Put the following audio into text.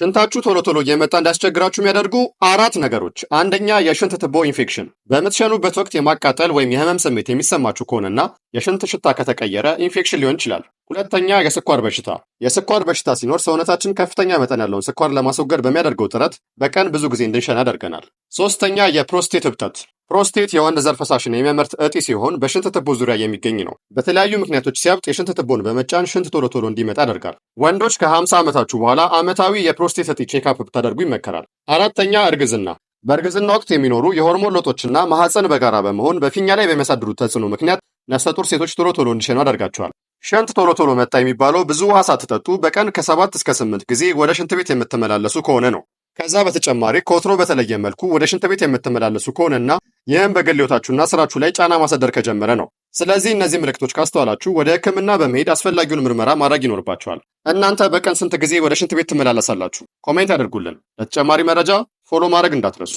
ሽንታችሁ ቶሎ ቶሎ እየመጣ እንዲያስቸግራችሁ የሚያደርጉ አራት ነገሮች። አንደኛ፣ የሽንት ትቦ ኢንፌክሽን። በምትሸኑበት ወቅት የማቃጠል ወይም የህመም ስሜት የሚሰማችሁ ከሆነና የሽንት ሽታ ከተቀየረ ኢንፌክሽን ሊሆን ይችላል። ሁለተኛ፣ የስኳር በሽታ። የስኳር በሽታ ሲኖር ሰውነታችን ከፍተኛ መጠን ያለውን ስኳር ለማስወገድ በሚያደርገው ጥረት በቀን ብዙ ጊዜ እንድንሸና ያደርገናል። ሶስተኛ፣ የፕሮስቴት እብጠት። ፕሮስቴት የወንድ ዘር ፈሳሽን የሚያመርት እጢ ሲሆን በሽንት ትቦ ዙሪያ የሚገኝ ነው። በተለያዩ ምክንያቶች ሲያብጥ የሽንት ትቦን በመጫን ሽንት ቶሎ ቶሎ እንዲመጣ ያደርጋል። ወንዶች ከ50 ዓመታችሁ በኋላ ዓመታዊ የፕሮስቴት እጢ checkup ብታደርጉ ይመከራል። አራተኛ፣ እርግዝና። በእርግዝና ወቅት የሚኖሩ የሆርሞን ለውጦችና ማህፀን በጋራ በመሆን በፊኛ ላይ በሚያሳድሩት ተጽዕኖ ምክንያት ነፍሰ ጡር ሴቶች ቶሎ ቶሎ እንዲሸኑ ያደርጋቸዋል። ሽንት ቶሎ ቶሎ መጣ የሚባለው ብዙ ውሃ ሳትጠጡ በቀን ከ7 እስከ 8 ጊዜ ወደ ሽንት ቤት የምትመላለሱ ከሆነ ነው። ከዛ በተጨማሪ ከወትሮ በተለየ መልኩ ወደ ሽንት ቤት የምትመላለሱ ከሆነና ይህም በግል ሕይወታችሁና ስራችሁ ላይ ጫና ማሳደር ከጀመረ ነው። ስለዚህ እነዚህ ምልክቶች ካስተዋላችሁ ወደ ሕክምና በመሄድ አስፈላጊውን ምርመራ ማድረግ ይኖርባችኋል። እናንተ በቀን ስንት ጊዜ ወደ ሽንት ቤት ትመላለሳላችሁ? Comment ያድርጉልን። ለተጨማሪ መረጃ follow ማድረግ እንዳትረሱ።